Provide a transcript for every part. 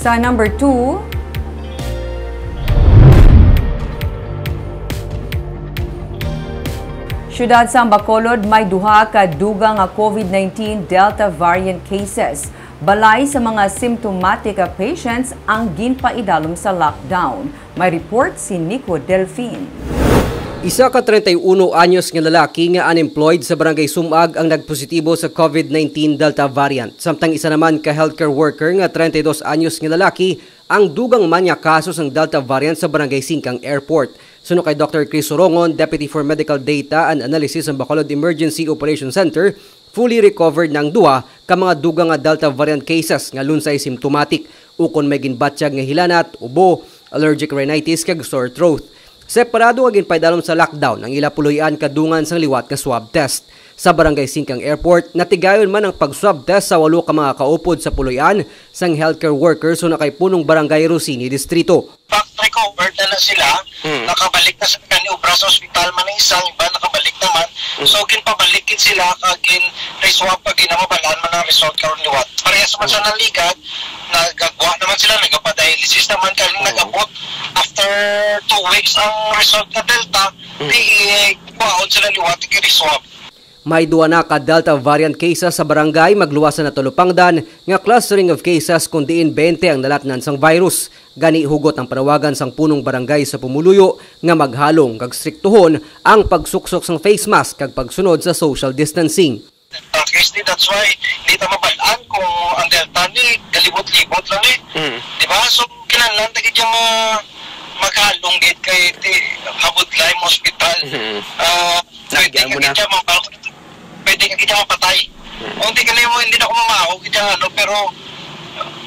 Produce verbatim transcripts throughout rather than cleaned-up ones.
Sa number two, siyudad sang Bacolod may duha ka dugang nga COVID nineteen Delta variant cases. Balay sa mga symptomatic nga patients ang ginpaidalom sa lockdown. May report si Nico Delfin. Isa ka treinta y uno anyos nga lalaki nga unemployed sa Barangay Sumag ang nagpositibo sa COVID nineteen Delta variant, samtang isa naman ka healthcare worker nga treinta y dos anyos nga lalaki ang dugang man nga kaso sang Delta variant sa Barangay Singkang Airport. Suno kay Doctor Chris Sorongon, Deputy for Medical Data and Analysis sa Bacolod Emergency Operation Center, fully recovered na ang duha ka mga dugang nga Delta variant cases nga lunsay symptomatic, ukon may ginbatyag nga hilanat, ubo, allergic rhinitis, kag sore throat. Separado nga ginpaidalom sa lockdown ang ila puloy-an kadungan sang liwat nga swab test. Sa Barangay Singkang Airport, natigayon man ang pag-swab test sa walo ka mga kaupod sa puloy-an sang healthcare workers sa kay punong barangay Rosini Distrito. Fact recovered na na sila, Mm. nakabalik na sa kani obra sa ospital man ang isa, ang iba nakabalik naman. Mm. So, ginpabalik gid sila, kag gin-reswab, kag ginamabalaan man ang result karon liwat. Parehas man sa Mm. naligad, nagagwa naman sila, nagapadialysis naman, kag Mm. nagabot after two weeks ang result nga Delta, Mm. di, eh, kuhaon sila liwat, gin-reswab. May duha na ka Delta variant cases sa barangay Magluwasan na Tulupangdan nga clustering of cases, kun diin twenty ang nalatnan sang virus. Gani, hugot ang panawagan sang punong barangay sa pumuluyo nga maghalong kag striktuhon ang pagsuksok sang face mask kag pagsunod sa social distancing. At least, that's why di ta mabal-an kung ang Delta ni galibot-libot lang eh. Mm. Di ba? So, kinahanglan ta gid yung, ah, maghalong gid kay ti, habudlay mo ospital. Mm. Ah, pwede Nagyan ka mo na. gid siya mapal-, pwede ka gid siya mapatay. Mm. O, hindi ka na mo, hindi na ako mamahaw gid siya, ano, pero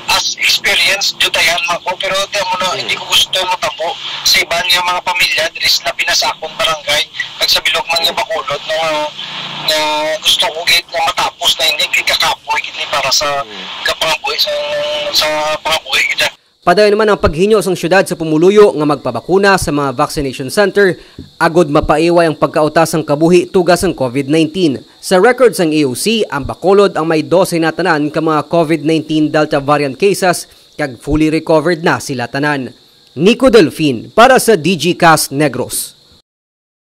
as experience, dutayan mo ako, pero di mo na, Mm. hindi ko gusto matabo sa iban nga mga pamilya, diri sila pinasakon barangay, kag sa bilog man nga Bacolod, nga, nga gusto ko gid nga matapos na, hindi kay kakapoy gid ni para sa Mm. kapangabuhi sa, sa pangabuhi gid. Padayon naman ang paghinyo sang siyudad sa pumuluyo nga magpabakuna sa mga vaccination center agod mapaiway ang pagkauta sang kabuhi tuga sang COVID nineteen. Sa record sang A O C, ang Bacolod ang may dose na tanan ka mga COVID nineteen Delta variant cases kag fully recovered na sila tanan. Nico Delfin para sa D G Cast Negros.